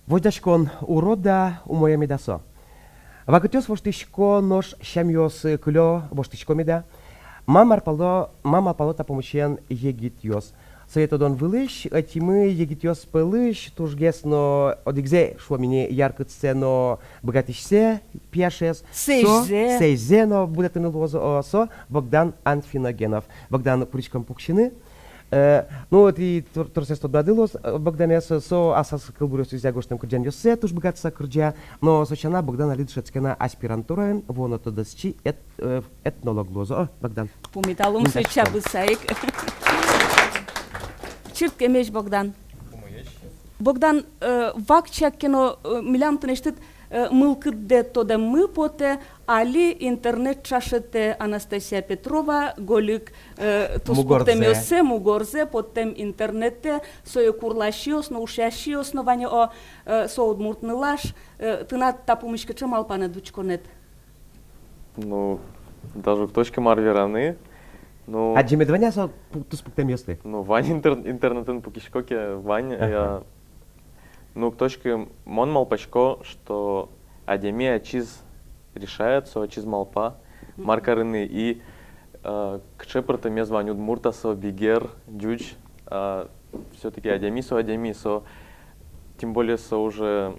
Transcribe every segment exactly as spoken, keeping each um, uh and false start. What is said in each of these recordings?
Возьдаськон урод-а, умой-а меда со? Вакытъёс воштӥсько, нош сямъёс кылё, воштӥсько меда? Ма малпало, ма малпало та пумысен егитъёс? Сое тодон вылысь ӧтимы егитъёс пӧлысь тужгес но одӥгзэ, шуом ини, яркытсэ но быгатӥсьсэ, пияшез. Со, сэзьзэ. Сэзьзэ но будэтыны луоз, о, со Богдан Анфиногенов. Богдан, куриськом пуксьыны. Э, ну, вот и тор-, тросэз тодады луоз, э, Богданэз, со аслаз кылбуръёсызъя гожтэм кырӟанъёссэ туж быгатыса кырӟа, но со сяна Богдан али дышетске на аспирантураын, вуоно тодосчи, эт-, э, этнолог луоз. О, Богдан. Пумиталом сыӵе чабыса ик. Чырткемесь, Богдан. Богдан, э, вакчияк ке но, э, милям тынэсьтыд, э, мылкыддэ тодэммы потэ, али интернет ӵашетэ Анастасия Петрова, Голик, э, туспуктэмъёссэ, мугорзэ поттэм интернетэ, сое курласьёс но, ушъясьёс но вань, о, э, со удмурт нылаш, э, тынад та пумысь кыӵе малпанэд, учконэд? Ну, даже уг тодӥськы, мар вераны. Ну, адӟемед вань-а со пу-, туспуктэмъёсты? Ну, вань интер-, интернетын пукисько ке, вань, ага, я. Ну, уг тодӥськы, мон малпасько, что адями ачиз решает, со ачиз малпа, мгм, мар карыны, и, э, кыӵе пӧртэмез вань, удмурт-а со, бигер, ӟуч, э, всё-таки адями со, адями со, тем более со уже,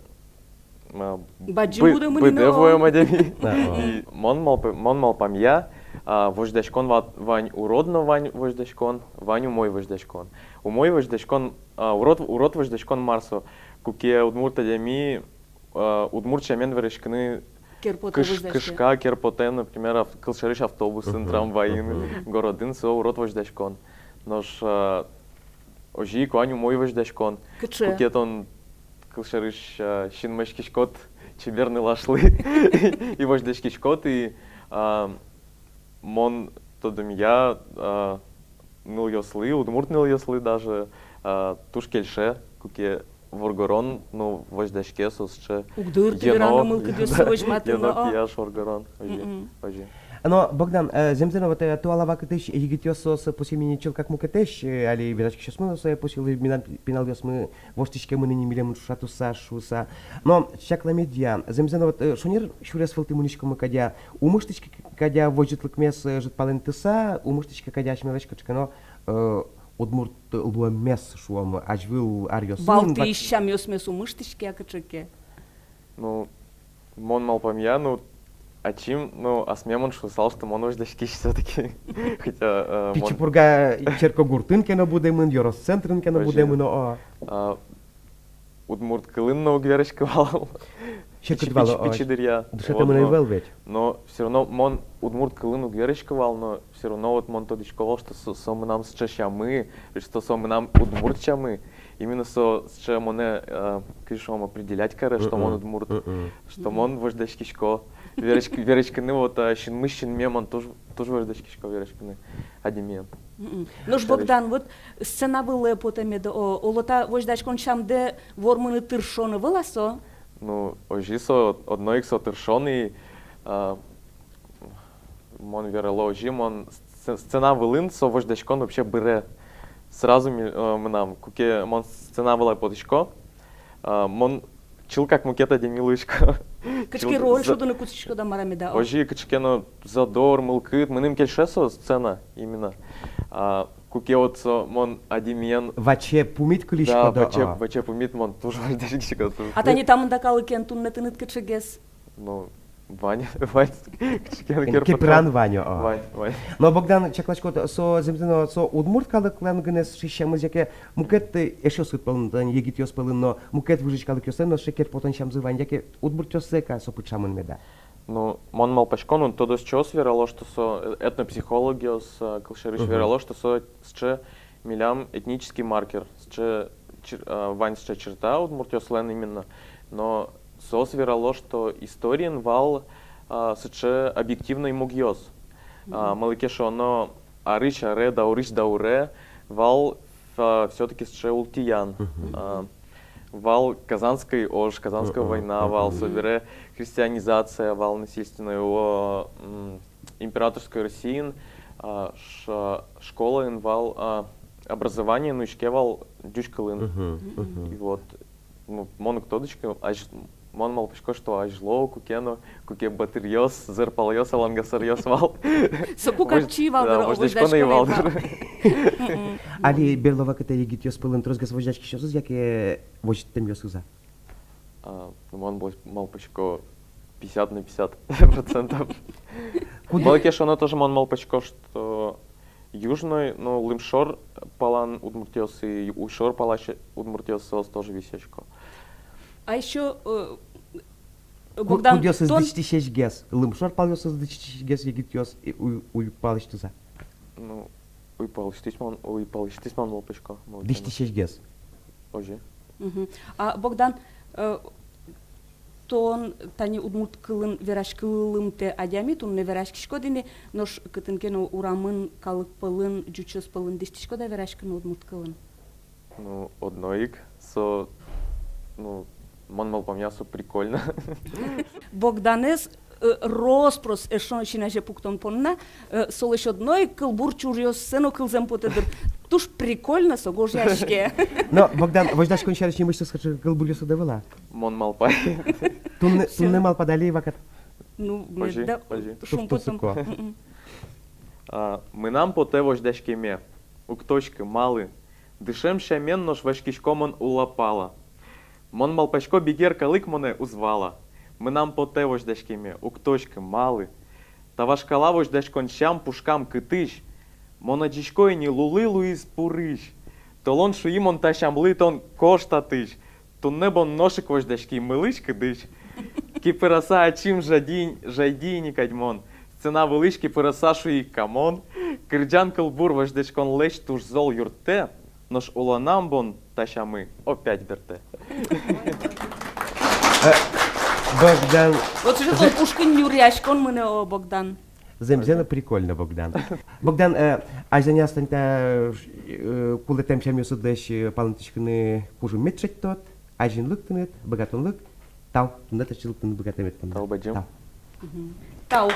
а, бадӟым бы-, будэмын, быдэ но вуэм адями. Да, о. И мон малпа-, мон малпамъя, а, возьдаськон ва-, вань урод но вань возьдаськон, вань умой возьдаськон. Умой возьдаськон, а, урод, урод возьдаськон мар со? Куке удмурт адями, а, удмурт сямен вераськыны кыш-, кышка, кер потэ, например, ав-, кылсярысь, автобусын, мгм, трамвайын, мгм, городын, со урод возьдаськон. Нош, а, озьы ик вань умой возьдаськон. Кыӵе? Куке тон, кылсярысь, а, синмаськиськод чебер нылашлы и возьдаськиськод, и, а, мон тодэмъя, а, нылъёслы, удмурт нылъёслы даже, а, туж кельше, куке воргорон, ну, возьдаське, со сыӵе. Уг дырты вераны, мылкыдъёссэ возьматыны, енот, а, пияш воргорон, озьы, мгм, озьы. Но, Богдан, э, зэмзэ но, вот, э, туала вакытысь егитъёс соос пусйемын ини чылкак мукетэсь, э, али вераськисьёсмы но сое пусйыло, милям пиналъёсмы воштӥськемын ини милемын ӵошатыса, шуыса. Но чакламедъя, зэмзэ но, вот, э, шонер сюрес вылтӥ мынӥськомы кадь, умыштӥське кадь возьытлыкмес, э, ӝытпалэнтыса, умыштӥське кадь асьмелэсь кыӵе ке но, э, удмурт луэммес, шуом, азьвыл аръёсын. Валтӥсь сямъёсмес умыштӥське-а кыӵе ке? Ну, мон малпамъя, ну, ачим, ну, асме мон шуысал, что мон возьдаськись всё-таки. Хотя, э, Пичи Пурга черкогуртын ке но будэмын, ёрос центрын ке но будэмын, о. А, удмурт кылын но уг вераськы вал. Секыт вал, пичи, пичи дыръя. Дышетэмын ӧвӧл ведь. Но всё равно мон удмурт кылын уг вераськы вал, но всё равно вот мон тодӥсько вал, что со, со мынам сыӵе сямы, что со мынам удмурт сямы. Именно со сыӵе монэ, э, кызьы шуом, определять каре, что мон удмурт, что мон возьдаськисько. Вераськ-, вераськыны вот, а, синмысь синме мон туж, туж возьдаськисько вераськыны адямиен. Мгм. Нош, Богдан, вот сцена вылэ потэмед, о, оло та возьдаськон сямдэ вормыны тыршон ӧвӧл-а со? Ну, озьы со, одно ик со тыршон и, а, мон верало озьы, мон сц-, сцена вылын со возьдаськон вообще быре. Сразу ми-, э, мынам, куке мон сцена вылэ потӥсько, а, мон чылкак мукет адями луисько. Кыӵе ке роль шудыны кутскиськод-а, мар-а меда, о? Озьы, кыӵе ке но задор, мылкыд, мыным кельше со сцена именно. А, куке вот со мон адямиен ваче пумит кылиськод-а? Да, ваче, ваче пумит мон туж возьдаськисько туж. А тани та мында калыкен туннэ тыныд кыӵегес? Ну, вань, вань, кыӵе ке но кепыран вань, о. Вань, вань. Но, Богдан, чакласькод, со зэмзэ но, со удмурт калыклэн гинэ сыӵе сямыз, яке мукет, э, эшъёсыд пӧлын, тани егитъёс пӧлын но, мукет выжысь калыкъёслэн но сыӵе кер потон сямзы вань, яке удмуртъёслы ик-а со пыӵамын меда? Ну, мон малпасько, ну, тодосчиос верало, что со, э, этнопсихологъёс, э, кылсярысь, верало, что со сыӵе милям этнический маркер, сыӵе чер-, а, вань сыӵе черта удмуртъёслэн именно, но соос верало, что историын вал, а, сыӵе объективной мугъёс. А, малы ке шуоно, арысь аре, даурысь дауре вал, а, всё-таки сыӵе ултӥян. А, вал Казанской ож, Казанская война вал, собере христианизация вал насильственная, о, м, императорской Россиын, а, ш-, школаын вал, а, образование нуиське вал ӟуч кылын. И вот Ну, мон уг тодӥськы, азь-, мон малпасько, что азьло куке но, куке батыръёс, зэр палъёс, алангасаръёс вал. Соку капчи вал дыр, да, возьдаськон но ӧй вал дыр. Мгм. Али берло вакытэ егитъёс пӧлын тросгес возьдаськисьёсыз яке возьдэмъёсыз-а? А, ну, мон бо-, малпасько, пятьдесят на пятьдесят процентов. Куд- Малы ке шуоно, тоже мон малпасько, что южной, ну, лымшор палан удмуртъёс и уйшор палась удмуртъёс, соос тоже висъясько. А ещё, э, Ку-, Богдан, кудъёсыз тон дӥсьтӥсьгес, лымшор палъёсыз дӥсьтӥсьгес егитъёс и уй-, уйпалысьтыз-а? Ну, уйпалысьтыз мон, уйпалысьтыз мон малпасько, малы ке но. Дӥсьтӥсьгес. Озьы. Мгм. А, Богдан, э, тон тани удмурт кылын вераськылымтэ адями, туннэ вераськиськод ини, нош кытын ке но урамын, калык пӧлын, ӟучъёс пӧлын дӥсьтӥськод-а вераськыны удмурт кылын? Ну, одно ик, со, ну, мон малпамъя, со прикольно. Богданэз, э, рос-прос эшшо син азе пуктон понна, э, солэсь одно ик кылбур чуръёссэ но кылзэм потэ дыр. Туж прикольно со гожъяське. Но, Богдан, возьдаськон сярысь нимысьтыз кыӵе кылбуръёсыд ӧвӧл-а? Мон малпай. Туннэ, всё. Туннэ малпад али вакыт? Ну, озьы, меда, озьы. Шумпотом. Туж тунсыко. Мгм. А, мынам потэ возьдаськеме. Уг тодӥськы, малы. Дышем сямен, нош васькисько мон уллапала. Мон малпасько, бигер калык монэ уз вала. Мынам потэ возьдаськеме, уг тодӥськы, малы. Та вашкала возьдаськон сям пушкам кытысь. Мон адӟисько ини, лулы луиз пурысь. Толон шуи мон та сямлы: тон кошт татысь. Туннэ бон нош ик возьдаськи мылысь-кыдысь. Кепыраса ачим жади-, жади ини кадь мон. Сцена вылысь кепыраса шуи: камон. Кырӟан кылбур возьдаськонлэсь туж зол юрттэ, нош улонам бон та сямы опять бертэ. Э, Богдан. Вот уже тон пушкын нюръяськон мынэ, о, Богдан. Зэмзэ но прикольно, Богдан. Богдан, э, азьланяз тани та, э, кулэтэм сямъёсыдлэсь, э, палэнтӥськыны кужым мед шедьтод, азинлык тыныд, быгатонлык. Тау, туннэ татчы лыктыны быгатэмед понна. Тау бадӟым. Тау. Мгм. Тау.